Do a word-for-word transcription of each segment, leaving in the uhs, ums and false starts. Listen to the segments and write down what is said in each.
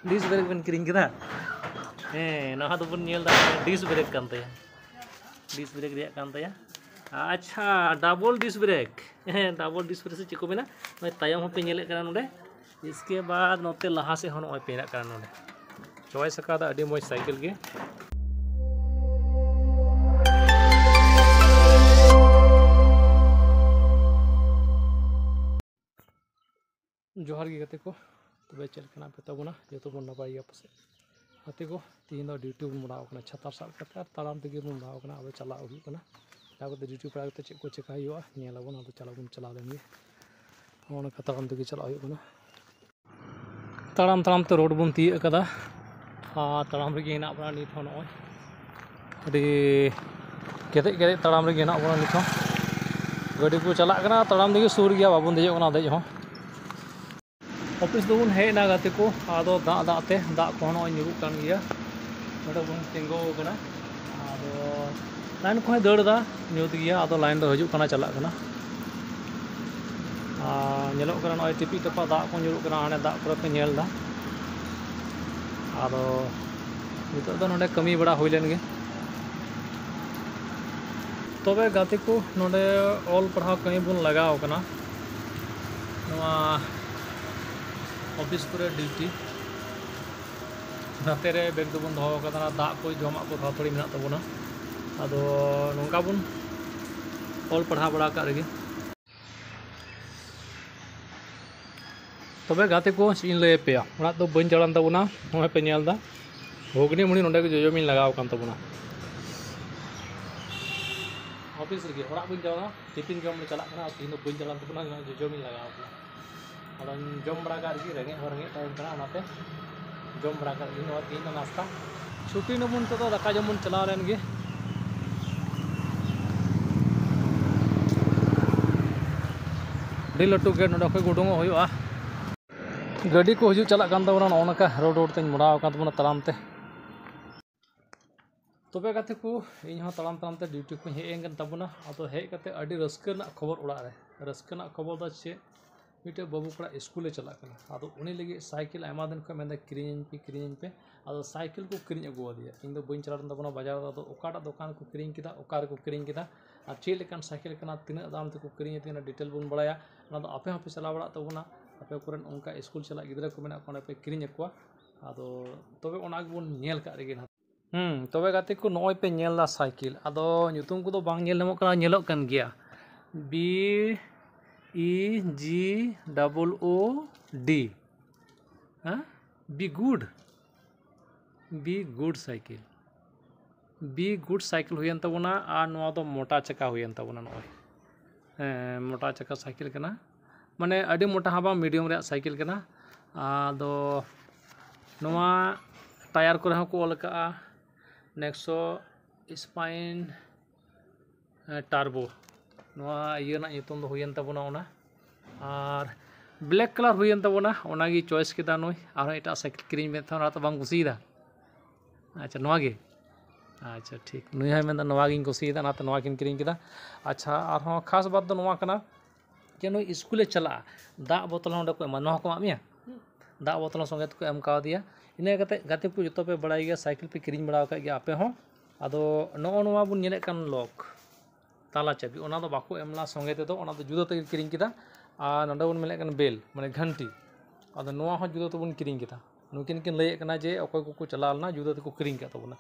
Disc brake ᱵᱮᱱ ᱠᱤᱨᱤᱧ ᱠᱮᱫᱟ? ᱦᱮᱸ, ᱱᱚᱣᱟ ᱫᱚᱵᱚᱱ ᱧᱮᱞ ᱮᱫᱟ, ᱰᱤᱥ ᱵᱨᱮᱠ ᱠᱟᱱ ᱛᱟᱭᱟ᱾ ᱰᱤᱥ ᱵᱨᱮᱠ ᱨᱮᱭᱟᱜ ᱠᱟᱱ ᱛᱟᱭᱟ᱾ ᱟᱪᱪᱷᱟ, ᱰᱟᱵᱚᱞ ᱰᱤᱥ ᱵᱨᱮᱠ᱾ ᱦᱮᱸ, ᱰᱟᱵᱚᱞ ᱰᱤᱥ ᱵᱨᱮᱠ ᱥᱮ ᱪᱮᱫ ᱠᱚ ᱢᱮᱱᱟ? ᱱᱚᱜᱼᱚᱭ ᱛᱟᱭᱚᱢ ᱦᱚᱸᱯᱮ ᱧᱮᱞᱮᱫ ᱠᱟᱱᱟ ᱱᱚᱰᱮ᱾ ᱤᱥᱠᱮ ᱵᱟᱫ ᱱᱚᱛᱮ ᱞᱟᱦᱟ ᱥᱮᱫ ᱦᱚᱸ ᱱᱚᱜᱼᱚᱭ ᱯᱮ ᱧᱮᱞᱮᱫ ᱠᱟᱱᱟ ᱱᱚᱰᱮ᱾ ᱪᱚᱭᱮᱥ ᱟᱠᱟᱫᱟ ᱟᱹᱰᱤ ᱢᱚᱡᱽ ᱥᱟᱭᱠᱮᱞ ᱜᱮ᱾ ᱡᱚᱦᱟᱨ ᱜᱮ ᱜᱟᱛᱮ ᱠᱚ, ᱛᱚᱵᱮ ᱪᱮᱫ ᱞᱮᱠᱟ ᱢᱮᱱᱟᱜ ᱯᱮ ᱛᱟᱵᱚᱱᱟ? ᱡᱚᱛᱚ ᱵᱚᱱ ᱱᱟᱯᱟᱭ ᱜᱮᱭᱟ ᱯᱟᱥᱮᱡ᱾ ᱜᱟᱛᱮ ᱠᱚ, ᱛᱤᱦᱤᱧ ᱫᱚ ᱰᱤᱭᱩᱴᱤ ᱵᱚᱱ ᱵᱮᱱᱟᱣ ᱠᱟᱱᱟ, ᱪᱷᱟᱛᱟ ᱥᱟᱵ ᱠᱟᱛᱮ ᱟᱨ ᱛᱟᱲᱟᱢ ᱛᱮᱜᱮ ᱵᱚᱱ ᱵᱮᱱᱟᱣ ᱠᱟᱱᱟ᱾ ᱟᱫᱚ ᱪᱟᱞᱟᱜ ᱦᱩᱭᱩᱜ ᱠᱟᱱᱟ, ᱡᱟᱦᱟᱸ ᱠᱚᱛᱮ ᱰᱤᱭᱩᱴᱤ ᱯᱟᱲᱟ ᱠᱟᱛᱮ ᱪᱮᱫ ᱠᱚ ᱪᱮᱠᱟ ᱦᱩᱭᱩᱜᱼᱟ ᱧᱮᱞ ᱟᱵᱚᱱ᱾ ᱟᱫᱚ ᱪᱟᱞᱟᱣ ᱵᱚᱱ ᱪᱟᱞᱟᱣ ᱞᱮᱱ ᱜᱮ᱾ ᱱᱚᱜᱼᱚ ᱱᱚᱝᱠᱟ ᱛᱟᱲᱟᱢ ᱛᱮᱜᱮ ᱪᱟᱞᱟᱜ ᱦᱩᱭᱩᱜ ᱠᱟᱱᱟ᱾ ᱛᱟᱲᱟᱢ ᱛᱟᱲᱟᱢ ᱛᱮ ᱨᱳᱰ ᱵᱚᱱ ᱛᱤᱭᱳᱜ ᱟᱠᱟᱫᱟ ᱟᱨ ᱛᱟᱲᱟᱢ ᱨᱮᱜᱮ ᱦᱮᱱᱟᱜ ᱵᱚᱱᱟ ᱱᱤᱛ ᱦᱚᱸ᱾ ᱱᱚᱜᱼᱚᱭ ᱟᱹᱰᱤ ᱠᱮᱴᱮᱡ ᱠᱮᱴᱮᱡ ᱛᱟᱲᱟᱢ ᱨᱮᱜᱮ ᱦᱮᱱᱟᱜ ᱵᱚᱱᱟ ᱱᱤᱛ ᱦᱚᱸ᱾ ᱜᱟᱹᱰᱤ ᱠᱚ ᱪᱟᱞᱟᱜ ᱠᱟᱱᱟ, ᱛᱟᱲᱟᱢ ᱛᱮᱜᱮ ᱥᱩᱨ ᱜᱮᱭᱟ, ᱵᱟᱵᱚᱱ ᱫᱮᱡᱚᱜ ᱠᱟᱱᱟ ᱫᱮᱡ ᱦᱚᱸ᱾ ᱚᱯᱷᱤᱥ ᱫᱚᱵᱚᱱ ᱦᱮᱡ ᱮᱱᱟ ᱜᱟᱛᱮ ᱠᱚ, ᱟᱫᱚ ᱫᱟᱜ ᱫᱟᱜ ᱛᱮ ᱫᱟᱜ ᱠᱚᱦᱚᱸ ᱱᱚᱜᱼᱚᱭ ᱧᱩᱨᱩᱜ ᱠᱟᱱ ᱜᱮᱭᱟ᱾ ᱱᱚᱰᱮ ᱵᱚᱱ ᱛᱤᱸᱜᱩ ᱟᱠᱟᱱᱟ᱾ ᱟᱫᱚ ᱞᱟᱭᱤᱱ ᱠᱚᱦᱚᱸᱭ ᱫᱟᱹᱲ ᱮᱫᱟ, ᱧᱩᱛ ᱜᱮᱭᱟ, ᱟᱫᱚ ᱞᱟᱭᱤᱱ ᱫᱚ ᱦᱤᱡᱩᱜ ᱠᱟᱱᱟ, ᱪᱟᱞᱟᱜ ᱠᱟᱱᱟ᱾ ᱟᱨ ᱧᱮᱞᱚᱜ ᱠᱟᱱᱟ ᱱᱚᱜᱼᱚᱭ ᱴᱤᱯᱤ ᱴᱟᱯᱟ ᱫᱟᱜ ᱠᱚ ᱧᱩᱨᱩᱜ ᱠᱟᱱᱟ, ᱦᱟᱱᱮ ᱫᱟᱜ ᱠᱚᱨᱮ ᱯᱮ ᱧᱮᱞ ᱮᱫᱟ᱾ ᱟᱫᱚ ᱱᱤᱛᱚᱜ ᱫᱚ ᱱᱚᱰᱮ ᱠᱟᱹᱢᱤ ᱵᱟᱲᱟ ᱦᱩᱭ ᱞᱮᱱ ᱜᱮ᱾ ᱛᱚᱵᱮ ᱜᱟᱛᱮ ᱠᱚ, ᱱᱚᱰᱮ ᱚᱞ ᱯᱟᱲᱦᱟᱣ ᱠᱟᱹᱢᱤ ᱵᱚᱱ ᱞᱟᱜᱟᱣ ᱠᱟᱱᱟ, ᱱᱚᱣᱟ ᱚᱯᱷᱤᱥ ᱠᱚᱨᱮ ᱰᱤᱭᱩᱴᱤ᱾ ᱱᱚᱛᱮ ᱨᱮ ᱵᱮᱜᱽ ᱫᱚᱵᱚᱱ ᱫᱚᱦᱚ ᱠᱟᱫᱟ, ᱫᱟᱜ ᱠᱚ ᱡᱚᱢᱟᱜ ᱠᱚ ᱛᱷᱚᱲᱟ ᱛᱷᱚᱲᱤ ᱢᱮᱱᱟᱜ ᱛᱟᱵᱚᱱᱟ᱾ ᱟᱫᱚ ᱱᱚᱝᱠᱟ ᱵᱚᱱ ᱚᱞ ᱯᱟᱲᱦᱟᱣ ᱵᱟᱲᱟ ᱠᱟᱜ ᱨᱮᱜᱮ᱾ ᱛᱚᱵᱮ ᱜᱟᱛᱮ ᱠᱚ, ᱪᱮᱫ ᱤᱧ ᱞᱟᱹᱭ ᱟᱯᱮᱭᱟ, ᱚᱲᱟᱜ ᱫᱚ ᱵᱟᱹᱧ ᱪᱟᱞᱟᱣ ᱞᱮᱱ ᱛᱟᱵᱚᱱᱟ᱾ ᱱᱚᱜᱼᱚᱭ ᱯᱮ ᱧᱮᱞ ᱮᱫᱟ, ᱜᱷᱩᱜᱽᱱᱤ ᱢᱩᱲᱤ ᱱᱚᱸᱰᱮ ᱜᱮ ᱡᱚᱡᱚᱢᱤᱧ ᱞᱟᱜᱟᱣ ᱟᱠᱟᱱ ᱛᱟᱵᱚᱱᱟ᱾ ᱚᱯᱷᱤᱥ ᱨᱮᱜᱮ, ᱚᱲᱟᱜ ᱵᱟᱹᱧ ᱪᱟᱞᱟᱣ ᱞᱮᱱᱟ, ᱴᱤᱯᱷᱤᱱ ᱡᱚᱢ ᱞᱮ ᱪᱟᱞᱟᱜ ᱠᱟᱱᱟ᱾ ᱟᱨ ᱛᱮᱦᱮᱧ ᱫᱚ ᱵᱟᱹᱧ ᱪᱟᱞᱟᱣ ᱞᱮᱱ ᱛᱟᱵᱚᱱᱟ, ᱱᱚᱜᱼᱚᱭ ᱡᱚᱡᱚᱢᱤᱧ ᱞᱟᱜᱟᱣ ᱟᱠᱟᱱᱟ᱾ ᱟᱫᱚᱧ ᱡᱚᱢ ᱵᱟᱲᱟ ᱠᱟᱜ ᱨᱮᱜᱮ, ᱨᱮᱸᱜᱮᱡ ᱦᱚᱸ ᱨᱮᱸᱜᱮᱡ ᱴᱟᱭᱤᱢ ᱠᱟᱱᱟ, ᱚᱱᱟᱛᱮ ᱡᱚᱢ ᱵᱟᱲᱟ ᱠᱟᱜ ᱨᱮᱜᱮ᱾ ᱱᱚᱣᱟ ᱛᱮᱦᱮᱧ ᱫᱚ ᱱᱟᱥᱛᱟ ᱪᱷᱩᱴᱤ ᱱᱟᱵᱚᱱ, ᱱᱤᱛᱚᱜ ᱫᱚ ᱫᱟᱠᱟ ᱡᱚᱢ ᱵᱚᱱ ᱪᱟᱞᱟᱣ ᱞᱮᱱ ᱜᱮ᱾ ᱟᱹᱰᱤ ᱞᱟᱹᱴᱩ ᱜᱮᱴ, ᱱᱚᱸᱰᱮ ᱠᱷᱚᱡ ᱜᱮ ᱩᱰᱩᱝᱚᱜ ᱦᱩᱭᱩᱜᱼᱟ᱾ ᱜᱟᱹᱰᱤ ᱠᱚ ᱦᱤᱡᱩᱜ ᱪᱟᱞᱟᱜ ᱠᱟᱱ ᱛᱟᱵᱚᱱᱟ, ᱱᱚᱜᱼᱚ ᱱᱚᱝᱠᱟ ᱨᱳᱰ ᱨᱳᱰ ᱛᱮᱧ ᱢᱚᱲᱟᱣ ᱟᱠᱟᱱ ᱛᱟᱵᱚᱱᱟ ᱛᱟᱲᱟᱢ ᱛᱮ᱾ ᱛᱚᱵᱮ ᱜᱟᱛᱮ ᱠᱚ, ᱤᱧ ᱦᱚᱸ ᱛᱟᱲᱟᱢ ᱛᱟᱲᱟᱢ ᱛᱮ ᱰᱤᱭᱩᱴᱤ ᱠᱷᱚᱱ ᱦᱮᱡ ᱮᱱ ᱠᱟᱱ ᱛᱟᱵᱚᱱᱟ᱾ ᱟᱫᱚ ᱦᱮᱡ ᱠᱟᱛᱮ ᱟᱹᱰᱤ ᱨᱟᱹᱥᱠᱟᱹ ᱨᱮᱱᱟᱜ ᱠᱷᱚᱵᱚᱨ ᱚᱲᱟᱜ ᱨᱮ, ᱨᱟᱹᱥᱠᱟᱹ ᱨᱮᱱᱟᱜ ᱠᱷᱚᱵᱚᱨ ᱫᱚ ᱪᱮᱫ, ᱢᱤᱫᱴᱮᱡ ᱵᱟᱹᱵᱩ ᱠᱚᱲᱟ ᱥᱠᱩᱞᱮ ᱪᱟᱞᱟᱜ ᱠᱟᱱᱟ᱾ ᱟᱫᱚ ᱩᱱᱤ ᱞᱟᱹᱜᱤᱫ ᱥᱟᱭᱠᱮᱞ ᱟᱭᱢᱟ ᱫᱤᱱ ᱠᱷᱚᱱ ᱢᱮᱱᱫᱟ, "ᱠᱤᱨᱤᱧᱟᱹᱧ ᱯᱮ, ᱠᱤᱨᱤᱧᱟᱹᱧ ᱯᱮ᱾" ᱟᱫᱚ ᱥᱟᱭᱠᱮᱞ ᱠᱚ ᱠᱤᱨᱤᱧ ᱟᱹᱜᱩ ᱟᱫᱮᱭᱟ᱾ ᱤᱧ ᱫᱚ ᱵᱟᱹᱧ ᱪᱟᱞᱟᱣ ᱞᱮᱱ ᱛᱟᱵᱚᱱᱟ ᱵᱟᱡᱟᱨ ᱫᱚ, ᱟᱫᱚ ᱚᱠᱟᱴᱟᱜ ᱫᱚᱠᱟᱱ ᱨᱮᱠᱚ ᱠᱤᱨᱤᱧ ᱠᱮᱫᱟ, ᱚᱠᱟ ᱨᱮᱠᱚ ᱠᱤᱨᱤᱧ ᱠᱮᱫᱟ, ᱟᱨ ᱪᱮᱫ ᱞᱮᱠᱟᱱ ᱥᱟᱭᱠᱮᱞ ᱠᱟᱱᱟ, ᱛᱤᱱᱟᱹᱜ ᱫᱟᱢ ᱛᱮᱠᱚ ᱠᱤᱨᱤᱧ ᱟᱫᱮᱭᱟ, ᱚᱱᱟ ᱰᱤᱴᱮᱞ ᱵᱚᱱ ᱵᱟᱲᱟᱭᱟ᱾ ᱚᱱᱟ ᱫᱚ ᱟᱯᱮ ᱦᱚᱸᱯᱮ ᱪᱟᱞᱟᱣ ᱵᱟᱲᱟᱜ ᱛᱟᱵᱚᱱᱟ, ᱟᱯᱮ ᱠᱚᱨᱮᱱ ᱚᱱᱠᱟ ᱥᱠᱩᱞ ᱪᱟᱞᱟᱜ ᱜᱤᱫᱽᱨᱟᱹ ᱠᱚ ᱢᱮᱱᱟᱜ ᱠᱚᱣᱟ, ᱚᱸᱰᱮ ᱯᱮ ᱠᱤᱨᱤᱧ ᱟᱠᱚᱣᱟ᱾ ᱟᱫᱚ ᱛᱚᱵᱮ ᱚᱱᱟ ᱜᱮᱵᱚᱱ ᱧᱮᱞ ᱠᱟᱜ ᱨᱮᱜᱮ ᱱᱟᱦᱟᱜ᱾ ᱦᱩᱸ, ᱛᱚᱵᱮ ᱜᱟᱛᱮ ᱠᱚ, ᱱᱚᱜᱼᱚᱭ ᱯᱮ ᱧᱮᱞ ᱫᱟ ᱥᱟᱭᱠᱮᱞ, ᱟᱫᱚ ᱧᱩᱛᱩᱢ ᱠᱚᱫᱚ ᱵᱟᱝ ᱧᱮᱞ ᱧᱟᱢᱚᱜ ᱠᱟᱱᱟ, ᱧᱮᱞᱚᱜ ᱠᱟᱱ ᱜᱮᱭᱟ, B E G double O D, ᱦᱮᱸ, B good, B good cycle, B good cycle ᱦᱩᱭᱮᱱ ᱛᱟᱵᱚᱱᱟ᱾ ᱟᱨ ᱱᱚᱣᱟ ᱫᱚ ᱢᱚᱴᱟ ᱪᱟᱠᱟ ᱦᱩᱭᱮᱱ ᱛᱟᱵᱚᱱᱟ, ᱱᱚᱜᱼᱚᱭ, ᱦᱮᱸ, ᱢᱚᱴᱟ ᱪᱟᱠᱟ ᱥᱟᱭᱠᱮᱞ ᱠᱟᱱᱟ, ᱢᱟᱱᱮ ᱟᱹᱰᱤ ᱢᱚᱴᱟ ᱦᱚᱸ ᱵᱟᱝ, ᱢᱤᱰᱤᱭᱟᱢ ᱨᱮᱭᱟᱜ ᱥᱟᱭᱠᱮᱞ ᱠᱟᱱᱟ᱾ ᱟᱫᱚ ᱱᱚᱣᱟ ᱴᱟᱭᱟᱨ ᱠᱚᱨᱮ ᱦᱚᱸᱠᱚ ᱚᱞ ᱟᱠᱟᱜᱼᱟ ᱱᱮᱠᱥᱚ ᱥᱯᱟᱭᱤᱱ ᱴᱟᱨᱵᱳ, ᱱᱚᱣᱟ ᱤᱭᱟᱹ ᱨᱮᱱᱟᱜ ᱧᱩᱛᱩᱢ ᱫᱚ ᱦᱩᱭᱮᱱ ᱛᱟᱵᱚᱱᱟ ᱚᱱᱟ᱾ ᱟᱨ ᱵᱞᱮᱠ ᱠᱟᱞᱟᱨ ᱦᱩᱭᱮᱱ ᱛᱟᱵᱚᱱᱟ, ᱚᱱᱟᱜᱮ ᱪᱚᱭᱮᱥ ᱠᱮᱫᱟ ᱱᱩᱭ᱾ ᱟᱨᱦᱚᱸ ᱮᱴᱟᱜ ᱥᱟᱭᱠᱮᱞ ᱠᱤᱨᱤᱧ ᱢᱮᱱ ᱛᱟᱦᱮᱸ, ᱚᱱᱟ ᱛᱚ ᱵᱟᱢ ᱠᱩᱥᱤᱭᱮᱫᱟ? ᱟᱪᱪᱷᱟ, ᱱᱚᱣᱟ ᱜᱮ᱾ ᱟᱪᱪᱷᱟ, ᱴᱷᱤᱠ, ᱱᱩᱭ ᱦᱚᱸᱭ ᱢᱮᱱᱫᱟ ᱱᱚᱣᱟ ᱜᱤᱧ ᱠᱩᱥᱤᱭᱮᱫᱟ, ᱚᱱᱟᱛᱮ ᱱᱚᱣᱟ ᱠᱤᱱ ᱠᱤᱨᱤᱧ ᱠᱮᱫᱟ᱾ ᱟᱪᱪᱷᱟ, ᱟᱨᱦᱚᱸ ᱠᱷᱟᱥ ᱵᱟᱛ ᱫᱚ ᱱᱚᱣᱟ ᱠᱟᱱᱟ ᱡᱮ ᱱᱩᱭ ᱥᱠᱩᱞᱮ ᱪᱟᱞᱟᱜᱼᱟ, ᱫᱟᱜ ᱵᱚᱛᱚᱞ ᱦᱚᱸ ᱚᱸᱰᱮ ᱠᱚ ᱮᱢᱟ, ᱱᱚᱣᱟ ᱦᱚᱸᱠᱚ ᱮᱢᱟᱜ ᱢᱮᱭᱟ, ᱫᱟᱜ ᱵᱚᱛᱚᱞ ᱦᱚᱸ ᱥᱚᱸᱜᱮ ᱛᱮᱠᱚ ᱮᱢ ᱠᱟᱣᱫᱮᱭᱟ᱾ ᱤᱱᱟᱹ ᱠᱟᱛᱮ ᱜᱟᱛᱮ ᱠᱚ ᱡᱚᱛᱚ ᱯᱮ ᱵᱟᱲᱟᱭ ᱜᱮᱭᱟ, ᱥᱟᱭᱠᱮᱞ ᱯᱮ ᱠᱤᱨᱤᱧ ᱵᱟᱲᱟ ᱟᱠᱟᱫ ᱜᱮᱭᱟ ᱟᱯᱮ ᱦᱚᱸ᱾ ᱟᱫᱚ ᱱᱚᱜᱼᱚ ᱱᱚᱣᱟ ᱵᱚᱱ ᱧᱮᱞᱮᱫ ᱠᱟᱱ ᱞᱚᱠ, ᱛᱟᱞᱟ ᱪᱟᱹᱵᱤ, ᱚᱱᱟ ᱫᱚ ᱵᱟᱠᱚ ᱮᱢ ᱞᱮᱫᱟ ᱥᱚᱸᱜᱮ ᱛᱮᱫᱚ, ᱚᱱᱟ ᱫᱚ ᱡᱩᱫᱟᱹ ᱛᱮᱜᱮ ᱠᱤᱨᱤᱧ ᱠᱮᱫᱟ᱾ ᱟᱨ ᱱᱚᱰᱮ ᱵᱚᱱ ᱢᱮᱱᱮᱫ ᱠᱟᱱᱟ ᱵᱮᱞ, ᱢᱟᱱᱮ ᱜᱷᱟᱱᱴᱤ, ᱟᱫᱚ ᱱᱚᱣᱟ ᱦᱚᱸ ᱡᱩᱫᱟᱹ ᱛᱮᱵᱚᱱ ᱠᱤᱨᱤᱧ ᱠᱮᱫᱟ᱾ ᱱᱩᱠᱤᱱ ᱠᱤᱱ ᱞᱟᱹᱭᱮᱫ ᱠᱟᱱᱟ ᱡᱮ ᱚᱠᱚᱭ ᱠᱚᱠᱚ ᱪᱟᱞᱟᱣ ᱞᱮᱱᱟ, ᱡᱩᱫᱟᱹ ᱛᱮᱠᱚ ᱠᱤᱨᱤᱧ ᱠᱟᱜ ᱛᱟᱵᱚᱱᱟ᱾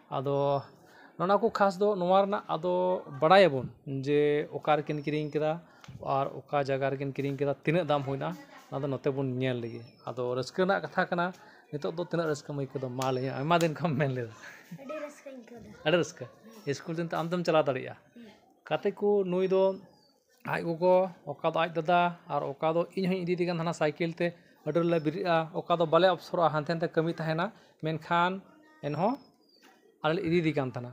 ᱟᱫᱚ ᱱᱚᱣᱟ ᱠᱚ ᱠᱷᱟᱥ ᱫᱚ ᱱᱚᱣᱟ ᱨᱮᱱᱟᱜ ᱟᱫᱚ ᱵᱟᱲᱟᱭᱟᱵᱚᱱ ᱡᱮ ᱚᱠᱟ ᱨᱮᱠᱤᱱ ᱠᱤᱨᱤᱧ ᱠᱮᱫᱟ ᱟᱨ ᱚᱠᱟ ᱡᱟᱭᱜᱟ ᱨᱮᱠᱤᱱ ᱠᱤᱨᱤᱧ ᱠᱮᱫᱟ, ᱛᱤᱱᱟᱹᱜ ᱫᱟᱢ ᱦᱩᱭᱱᱟ, ᱚᱱᱟ ᱫᱚ ᱱᱚᱛᱮ ᱵᱚᱱ ᱧᱮᱞ ᱞᱮᱜᱮ᱾ ᱟᱫᱚ ᱨᱟᱹᱥᱠᱟᱹ ᱨᱮᱱᱟᱜ ᱠᱟᱛᱷᱟ ᱠᱟᱱᱟ, ᱱᱤᱛᱚᱜ ᱫᱚ ᱛᱤᱱᱟᱹᱜ ᱨᱟᱹᱥᱠᱟᱹᱢ ᱟᱹᱭᱠᱟᱹᱣ ᱫᱟ? ᱢᱟ ᱞᱟᱹᱭ ᱢᱮ, ᱟᱭᱢᱟ ᱫᱤᱱ ᱠᱷᱚᱱ ᱢᱮᱱ ᱞᱮᱫᱟ᱾ ᱟᱹᱰᱤ ᱨᱟᱹᱥᱠᱟᱹᱧ ᱟᱹᱭᱠᱟᱹᱣ ᱫᱟ᱾ ᱟᱹᱰᱤ ᱨᱟᱹᱥᱠᱟᱹ᱾ ᱥᱠᱩᱞ ᱫᱤᱱ ᱛᱮ ᱟᱢ ᱫᱚᱢ ᱪᱟᱞᱟᱣ ᱫᱟᱲᱮᱭᱟᱜᱼᱟ᱾ ᱦᱩᱸ᱾ ᱜᱟᱛᱮ ᱠᱚ, ᱱᱩᱭ ᱫᱚ ᱟᱡ ᱜᱚᱜᱚ, ᱚᱠᱟ ᱫᱚ ᱟᱡ ᱫᱟᱫᱟ, ᱟᱨ ᱚᱠᱟ ᱫᱚ ᱤᱧ ᱦᱚᱸᱧ ᱤᱫᱤᱭᱮᱫᱮ ᱠᱟᱱ ᱛᱟᱦᱮᱱᱟ ᱥᱟᱭᱠᱮᱞ ᱛᱮ, ᱟᱹᱰᱤ ᱨᱮᱞᱮ ᱵᱮᱨᱮᱫᱼᱟ, ᱚᱠᱟ ᱫᱚ ᱵᱟᱞᱮ ᱚᱯᱥᱚᱨᱚᱜᱼᱟ, ᱦᱟᱱᱛᱮ ᱱᱟᱛᱮ ᱠᱟᱹᱢᱤ ᱛᱟᱦᱮᱱᱟ, ᱢᱮᱱᱠᱷᱟᱱ ᱮᱱᱦᱚᱸ ᱟᱞᱮ ᱞᱮ ᱤᱫᱤᱭᱮᱫᱮ ᱠᱟᱱ ᱛᱟᱦᱮᱱᱟ᱾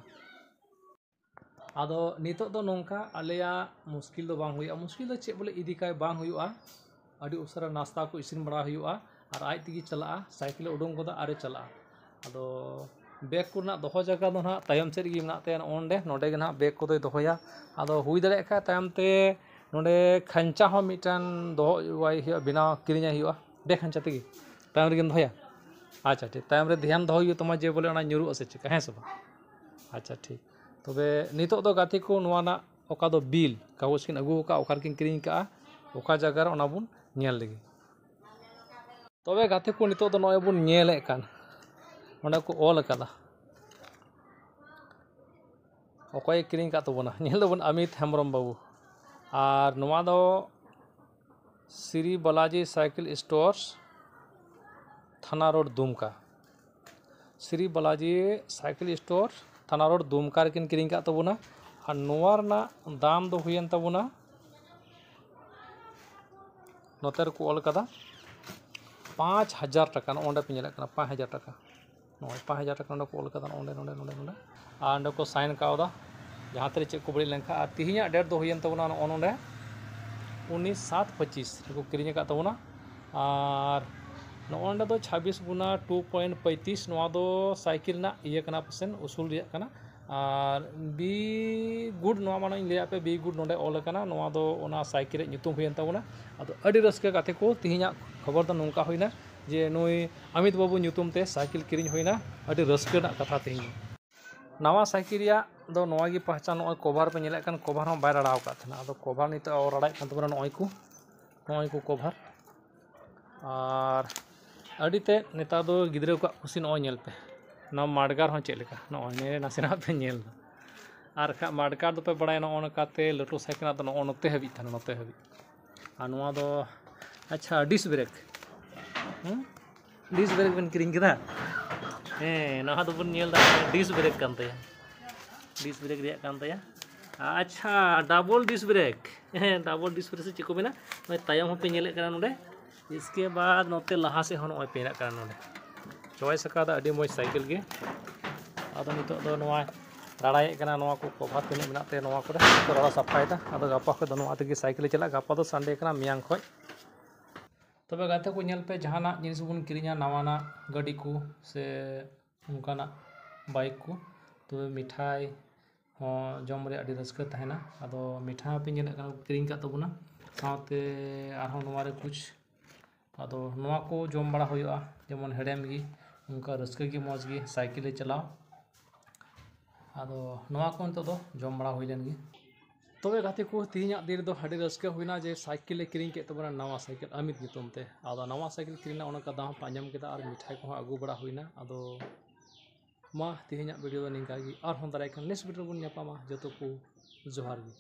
ᱟᱫᱚ ᱱᱤᱛᱚᱜ ᱫᱚ ᱱᱚᱝᱠᱟ, ᱟᱞᱮᱭᱟᱜ ᱢᱩᱥᱠᱤᱞ ᱫᱚ ᱵᱟᱝ ᱦᱩᱭᱩᱜᱼᱟ᱾ ᱢᱩᱥᱠᱤᱞ ᱫᱚ ᱪᱮᱫ ᱵᱚᱞᱮ, ᱤᱫᱤ ᱠᱟᱭ ᱵᱟᱝ ᱦᱩᱭᱩᱜᱼᱟ, ᱟᱹᱰᱤ ᱩᱥᱟᱹᱨᱟ ᱱᱟᱥᱛᱟ ᱠᱚ ᱤᱥᱤᱱ ᱵᱟᱲᱟ ᱦᱩᱭᱩᱜᱼᱟ, ᱟᱨ ᱟᱡ ᱛᱮᱜᱮ ᱪᱟᱞᱟᱜᱼᱟ, ᱥᱟᱭᱠᱮᱞᱮ ᱩᱰᱩᱝ ᱜᱚᱫᱟ ᱟᱨᱮ ᱪᱟᱞᱟᱜᱼᱟ᱾ ᱟᱫᱚ ᱵᱮᱜᱽ ᱠᱚᱨᱮᱱᱟᱜ ᱫᱚᱦᱚ ᱡᱟᱭᱜᱟ ᱫᱚ ᱱᱟᱦᱟᱜ ᱛᱟᱭᱚᱢ ᱥᱮᱫ ᱨᱮᱜᱮ ᱢᱮᱱᱟᱜ ᱛᱟᱭᱟ, ᱱᱚᱜᱼᱚ ᱱᱚᱸᱰᱮ, ᱱᱚᱸᱰᱮ ᱜᱮ ᱱᱟᱦᱟᱜ ᱵᱮᱜᱽ ᱠᱚᱫᱚᱭ ᱫᱚᱦᱚᱭᱟ᱾ ᱟᱫᱚ ᱦᱩᱭ ᱫᱟᱲᱮᱭᱟᱜ ᱠᱷᱟᱡ ᱛᱟᱭᱚᱢ ᱛᱮ ᱱᱚᱰᱮ ᱠᱷᱟᱧᱪᱟ ᱦᱚᱸ ᱢᱤᱫᱴᱟᱝ ᱫᱚᱦᱚ ᱟᱭ ᱦᱩᱭᱩᱜᱼᱟ, ᱵᱮᱱᱟᱣ ᱠᱤᱨᱤᱧᱟᱭ ᱦᱩᱭᱩᱜᱼᱟ᱾ ᱵᱮ ᱠᱷᱟᱧᱪᱟ ᱛᱮᱜᱮ ᱛᱟᱭᱚᱢ ᱨᱮᱜᱮᱢ ᱫᱚᱦᱚᱭᱟ᱾ ᱟᱪᱪᱷᱟ, ᱴᱷᱤᱠ, ᱛᱟᱭᱚᱢ ᱨᱮ ᱫᱷᱮᱭᱟᱱ ᱫᱚᱦᱚ ᱦᱩᱭᱩᱜ ᱛᱟᱢᱟ ᱡᱮ ᱵᱚᱞᱮ ᱚᱱᱟ ᱧᱩᱨᱩᱜᱼᱟ ᱥᱮ ᱪᱮᱠᱟ, ᱦᱮᱸ ᱥᱮ ᱵᱟᱝ? ᱟᱪᱪᱷᱟ, ᱴᱷᱤᱠ᱾ ᱛᱚᱵᱮ ᱱᱤᱛᱚᱜ ᱫᱚ ᱜᱟᱛᱮ ᱠᱚ, ᱱᱚᱣᱟ ᱨᱮᱱᱟᱜ ᱚᱠᱟ ᱫᱚ ᱵᱤᱞ ᱠᱟᱜᱚᱡᱽ ᱠᱤᱱ ᱟᱹᱜᱩ ᱟᱠᱟᱫᱼᱟ, ᱚᱠᱟ ᱨᱮᱠᱤᱱ ᱠᱤᱨᱤᱧ ᱟᱠᱟᱫᱼᱟ, ᱚᱠᱟ ᱡᱟᱭᱜᱟ ᱨᱮ, ᱚᱱᱟ ᱵᱚᱱ ᱧᱮᱞ ᱞᱮᱜᱮ᱾ ᱛᱚᱵᱮ ᱜᱟᱛᱮ ᱠᱚ, ᱱᱤᱛᱚᱜ ᱫᱚ ᱱᱚᱜᱼᱚᱭ ᱵᱚᱱ ᱧᱮᱞᱮᱫ ᱠᱟᱱ, ᱚᱸᱰᱮ ᱠᱚ ᱚᱞ ᱟᱠᱟᱫᱟ, ᱚᱠᱚᱭᱮ ᱠᱤᱨᱤᱧ ᱟᱠᱟᱫ ᱛᱟᱵᱚᱱᱟ, ᱧᱮᱞ ᱫᱟᱵᱚᱱ ᱟᱢᱤᱛ ᱦᱮᱢᱵᱨᱚᱢ ᱵᱟᱹᱵᱩ᱾ ᱟᱨ ᱱᱚᱣᱟ ᱫᱚ ᱥᱨᱤ ᱵᱟᱞᱟᱡᱤ ᱥᱟᱭᱠᱮᱞ ᱥᱴᱳᱨᱥ, ᱛᱷᱟᱱᱟ ᱨᱳᱰ, ᱫᱩᱢᱠᱟ᱾ ᱥᱨᱤ ᱵᱟᱞᱟᱡᱤ ᱥᱟᱭᱠᱮᱞ ᱥᱴᱳᱨ, ᱛᱷᱟᱱᱟ ᱨᱳᱰ, ᱫᱩᱢᱠᱟ ᱨᱮᱠᱤᱱ ᱠᱤᱨᱤᱧ ᱟᱠᱟᱫ ᱛᱟᱵᱚᱱᱟ᱾ ᱟᱨ ᱱᱚᱣᱟ ᱨᱮᱱᱟᱜ ᱫᱟᱢ ᱫᱚ ᱦᱩᱭᱮᱱ ᱛᱟᱵᱚᱱᱟ, ᱱᱚᱛᱮ ᱨᱮᱠᱚ ᱚᱞ ᱠᱟᱫᱟ, ᱯᱟᱸᱪ ᱦᱟᱡᱟᱨ ᱴᱟᱠᱟ᱾ ᱱᱚᱜᱼᱚ ᱱᱚᱸᱰᱮ ᱯᱮ ᱧᱮᱞᱮᱫ ᱠᱟᱱᱟ, ᱯᱟᱸᱪ ᱦᱟᱡᱟᱨ ᱴᱟᱠᱟ᱾ ᱱᱚᱜᱼᱚᱭ ᱯᱟᱸᱪ ᱦᱟᱡᱟᱨ ᱴᱟᱠᱟ ᱱᱚᱸᱰᱮ ᱠᱚ ᱚᱞ ᱠᱟᱫᱟ, ᱱᱚᱸᱰᱮ, ᱱᱚᱸᱰᱮ, ᱱᱚᱸᱰᱮ, ᱱᱚᱸᱰᱮ᱾ ᱟᱨ ᱱᱚᱸᱰᱮ ᱠᱚ ᱥᱟᱭᱤᱱ ᱠᱟᱣᱫᱟ, ᱡᱟᱦᱟᱸ ᱛᱤᱨᱮ ᱪᱮᱫ ᱠᱚ ᱵᱟᱹᱲᱤᱡ ᱞᱮᱱᱠᱷᱟᱱ᱾ ᱟᱨ ᱛᱤᱦᱤᱧᱟᱜ ᱰᱮᱴ ᱫᱚ ᱦᱩᱭᱮᱱ ᱛᱟᱵᱚᱱᱟ ᱱᱚᱜᱼᱚ ᱱᱚᱸᱰᱮ, ᱩᱱᱤᱥ ᱥᱟᱛ ᱯᱚᱸᱪᱤᱥ ᱨᱮᱠᱚ ᱠᱤᱨᱤᱧ ᱟᱠᱟᱫ ᱛᱟᱵᱚᱱᱟ᱾ ᱟᱨ ᱱᱚᱜᱼᱚ ᱱᱚᱸᱰᱮ ᱫᱚ ᱪᱷᱟᱵᱵᱤᱥ ᱜᱩᱱᱟ ᱴᱩ ᱯᱚᱭᱮᱱᱴ ᱯᱚᱸᱭᱛᱨᱤᱥ, ᱱᱚᱣᱟ ᱫᱚ ᱥᱟᱭᱠᱮᱞ ᱨᱮᱱᱟᱜ ᱤᱭᱟᱹ ᱠᱟᱱᱟ, ᱯᱟᱥᱮᱱ ᱩᱥᱩᱞ ᱨᱮᱭᱟᱜ ᱠᱟᱱᱟ᱾ ᱟᱨ ᱵᱤ ᱜᱩᱰ, ᱱᱚᱣᱟ ᱢᱟᱲᱟᱝ ᱤᱧ ᱞᱟᱹᱭᱟᱫ ᱯᱮ, ᱵᱤ ᱜᱩᱰ ᱱᱚᱸᱰᱮ ᱚᱞ ᱟᱠᱟᱱᱟ, ᱱᱚᱣᱟ ᱫᱚ ᱚᱱᱟ ᱥᱟᱭᱠᱮᱞ ᱨᱮᱭᱟᱜ ᱧᱩᱛᱩᱢ ᱦᱩᱭᱮᱱ ᱛᱟᱵᱚᱱᱟ᱾ ᱟᱫᱚ ᱟᱹᱰᱤ ᱨᱟᱹᱥᱠᱟᱹ ᱜᱟᱛᱮ ᱠᱚ, ᱛᱤᱦᱤᱧᱟᱜ ᱠᱷᱚᱵᱚᱨ ᱫᱚ ᱱᱚᱝᱠᱟ ᱦᱩᱭᱱᱟ ᱡᱮ ᱱᱩᱭ ᱟᱢᱤᱛ ᱵᱟᱹᱵᱩ ᱧᱩᱛᱩᱢ ᱛᱮ ᱥᱟᱭᱠᱮᱞ ᱠᱤᱨᱤᱧ ᱦᱩᱭᱱᱟ᱾ ᱟᱹᱰᱤ ᱨᱟᱹᱥᱠᱟᱹ ᱨᱮᱱᱟᱜ ᱠᱟᱛᱷᱟ ᱛᱤᱦᱤᱧ ᱫᱚ᱾ ᱱᱟᱣᱟ ᱥᱟᱭᱠᱮᱞ ᱨᱮᱭᱟᱜ ᱫᱚ ᱱᱚᱣᱟ ᱜᱮ ᱯᱟᱦᱪᱟᱱ, ᱱᱚᱜᱼᱚᱭ ᱠᱚᱵᱷᱟᱨ ᱯᱮ ᱧᱮᱞᱮᱫ ᱠᱟᱱ, ᱠᱚᱵᱷᱟᱨ ᱦᱚᱸ ᱵᱟᱭ ᱨᱟᱲᱟᱣ ᱟᱠᱟᱫ ᱛᱟᱦᱮᱱᱟ᱾ ᱟᱫᱚ ᱠᱚᱵᱷᱟᱨ ᱱᱤᱛᱚᱜ ᱨᱟᱲᱟᱭᱮᱫ ᱠᱟᱱ ᱛᱟᱵᱚᱱᱟ ᱱᱚᱜᱼᱚᱭ ᱠᱚ, ᱱᱚᱜᱼᱚᱭ ᱠᱚ ᱠᱚᱵᱷᱟᱨ᱾ ᱟᱨ ᱟᱹᱰᱤ ᱛᱮᱫ ᱱᱮᱛᱟᱨ ᱫᱚ ᱜᱤᱫᱽᱨᱟᱹ ᱠᱚᱣᱟᱜ ᱠᱩᱥᱤ, ᱱᱚᱜᱼᱚᱭ ᱧᱮᱞ ᱯᱮ, ᱱᱚᱣᱟ ᱢᱟᱰᱜᱟᱨ ᱦᱚᱸ ᱪᱮᱫ ᱞᱮᱠᱟ, ᱱᱚᱜᱼᱚᱭ ᱱᱮ ᱱᱟᱥᱮᱱᱟᱜ ᱯᱮ ᱧᱮᱞ ᱮᱫᱟ᱾ ᱟᱨ ᱠᱷᱟᱡ ᱢᱟᱰᱜᱟᱨ ᱫᱚᱯᱮ ᱵᱟᱲᱟᱭᱟ, ᱱᱚᱜᱼᱚ ᱱᱚᱝᱠᱟᱛᱮ ᱞᱟᱹᱴᱩ ᱥᱟᱭᱠᱮᱞ ᱫᱚ ᱱᱚᱜᱼᱚ ᱱᱚᱛᱮ ᱦᱟᱹᱵᱤᱡ ᱛᱟᱦᱮᱱᱟ, ᱱᱚᱛᱮ ᱦᱟᱹᱵᱤᱡ᱾ ᱟᱨ ᱱᱚᱣᱟ ᱫᱚ, ᱟᱪᱪᱷᱟ, ᱰᱤᱥ ᱵᱨᱮᱠ, ᱦᱩᱸ? ᱰᱤᱥ ᱵᱨᱮᱠ ᱵᱮᱱ ᱠᱤᱨᱤᱧ ᱠᱮᱫᱟ? ᱦᱮᱸ, ᱱᱚᱣᱟ ᱫᱚᱵᱚᱱ ᱧᱮᱞ ᱮᱫᱟ, ᱰᱤᱥ ᱵᱨᱮᱠ ᱠᱟᱱ ᱛᱟᱭᱟ, ᱰᱤᱥ ᱵᱨᱮᱠ ᱨᱮᱭᱟᱜ ᱠᱟᱱ ᱛᱟᱭᱟ᱾ ᱟᱪᱪᱷᱟ, ᱰᱟᱵᱚᱞ ᱰᱤᱥ ᱵᱨᱮᱠ, ᱦᱮᱸ, ᱰᱟᱵᱚᱞ ᱰᱤᱥ ᱵᱨᱮᱠ ᱥᱮ ᱪᱮᱫ ᱠᱚ ᱢᱮᱱᱟ, ᱱᱚᱜᱼᱚᱭ ᱛᱟᱭᱚᱢ ᱦᱚᱸᱯᱮ ᱧᱮᱞᱮᱫ ᱠᱟᱱᱟ ᱱᱚᱰᱮ᱾ ᱤᱥᱠᱮ ᱵᱟᱫ ᱱᱚᱛᱮ ᱞᱟᱦᱟ ᱥᱮᱫ ᱦᱚᱸ ᱱᱚᱜᱼᱚᱭ ᱯᱮ ᱧᱮᱞᱮᱫ ᱠᱟᱱᱟ ᱱᱚᱰᱮ᱾ ᱪᱚᱭᱮᱥ ᱟᱠᱟᱫᱟ, ᱟᱹᱰᱤ ᱢᱚᱡᱽ ᱥᱟᱭᱠᱮᱞ ᱜᱮ᱾ ᱟᱫᱚ ᱱᱤᱛᱚᱜ ᱫᱚ ᱱᱚᱣᱟ ᱨᱟᱲᱟᱭᱮᱫ ᱠᱟᱱᱟ, ᱱᱚᱣᱟ ᱠᱚ ᱠᱚᱵᱷᱟᱨ ᱛᱤᱱᱟᱹᱜ ᱢᱮᱱᱟᱜ ᱛᱟᱭᱟ, ᱱᱚᱣᱟ ᱠᱚᱨᱮ ᱠᱚ ᱨᱟᱲᱟ ᱥᱟᱯᱷᱟᱭᱮᱫᱟ᱾ ᱟᱫᱚ ᱜᱟᱯᱟ ᱠᱷᱚᱱ ᱫᱚ ᱱᱚᱣᱟ ᱛᱮᱜᱮ ᱥᱟᱭᱠᱮᱞ ᱮ ᱪᱟᱞᱟᱜᱼᱟ᱾ ᱜᱟᱯᱟ ᱫᱚ ᱥᱟᱱᱰᱮ ᱠᱟᱱᱟ, ᱢᱮᱭᱟᱝ ᱠᱷᱚᱱ᱾ ᱛᱚᱵᱮ ᱜᱟᱛᱮ ᱠᱚ, ᱧᱮᱞ ᱯᱮ, ᱡᱟᱦᱟᱱᱟᱜ ᱡᱤᱱᱤᱥ ᱵᱚᱱ ᱠᱤᱨᱤᱧᱟ, ᱱᱟᱣᱟᱱᱟᱜ ᱜᱟᱹᱰᱤ ᱠᱚ ᱥᱮ ᱚᱱᱠᱟᱱᱟᱜ ᱵᱟᱭᱤᱠ ᱠᱚ, ᱛᱚᱵᱮ ᱢᱤᱴᱷᱟᱭ, ᱦᱚᱸ ᱡᱚᱢ ᱨᱮ ᱟᱹᱰᱤ ᱨᱟᱹᱥᱠᱟᱹ ᱛᱟᱦᱮᱱᱟ᱾ ᱟᱫᱚ ᱢᱤᱴᱷᱟ ᱯᱮ ᱧᱮᱞᱮᱫ ᱠᱟᱱᱟ ᱠᱤᱨᱤᱧ ᱠᱟᱜ ᱛᱟᱵᱚᱱᱟ, ᱥᱟᱶᱛᱮ ᱟᱨᱦᱚᱸ ᱱᱚᱣᱟ ᱨᱮ ᱠᱩᱪ, ᱟᱫᱚ ᱱᱚᱣᱟ ᱠᱚ ᱡᱚᱢ ᱵᱟᱲᱟ ᱦᱩᱭᱩᱜᱼᱟ, ᱡᱮᱢᱚᱱ ᱦᱮᱲᱮᱢ ᱜᱮ, ᱚᱱᱠᱟ ᱨᱟᱹᱥᱠᱟᱹ ᱜᱮ, ᱢᱚᱡᱽ ᱜᱮ ᱥᱟᱭᱠᱮᱞ ᱞᱮ ᱪᱟᱞᱟᱣ᱾ ᱟᱫᱚ ᱱᱚᱣᱟ ᱠᱚ ᱱᱤᱛᱚᱜ ᱫᱚ ᱡᱚᱢ ᱵᱟᱲᱟ ᱦᱩᱭ ᱞᱮᱱ ᱜᱮ᱾ ᱛᱚᱵᱮ ᱜᱟᱛᱮ ᱠᱚ, ᱛᱮᱦᱮᱧᱟᱜ ᱫᱤᱱ ᱨᱮᱫᱚ ᱟᱹᱰᱤ ᱨᱟᱹᱥᱠᱟᱹ ᱦᱩᱭᱱᱟ ᱡᱮ ᱥᱟᱭᱠᱮᱞ ᱞᱮ ᱠᱤᱨᱤᱧ ᱠᱮᱫ ᱛᱟᱵᱚᱱᱟ, ᱱᱟᱣᱟ ᱥᱟᱭᱠᱮᱞ ᱟᱢᱤᱛ ᱧᱩᱛᱩᱢ ᱛᱮ᱾ ᱟᱫᱚ ᱱᱟᱣᱟ ᱥᱟᱭᱠᱮᱞ ᱠᱤᱨᱤᱧ ᱨᱮᱱᱟᱜ ᱚᱱᱠᱟ ᱫᱟᱢ ᱦᱚᱸ ᱯᱮ ᱟᱸᱡᱚᱢ ᱠᱮᱫᱟ ᱟᱨ ᱢᱤᱴᱷᱟᱭ ᱠᱚᱦᱚᱸ ᱟᱹᱜᱩ ᱵᱟᱲᱟ ᱦᱩᱭᱱᱟ᱾ ᱟᱫᱚ ᱢᱟ ᱛᱮᱦᱮᱧᱟᱜ ᱵᱷᱤᱰᱤᱭᱳ ᱫᱚ ᱱᱤᱝᱠᱟ ᱜᱮ, ᱟᱨᱦᱚᱸ ᱫᱟᱨᱟᱭ ᱠᱟᱱ ᱱᱮᱠᱥᱴ ᱵᱷᱤᱰᱤᱭᱳ ᱨᱮᱵᱚᱱ ᱧᱟᱯᱟᱢᱟ᱾ ᱡᱚᱛᱚ ᱠᱚ ᱡᱚᱦᱟᱨ ᱜᱮ᱾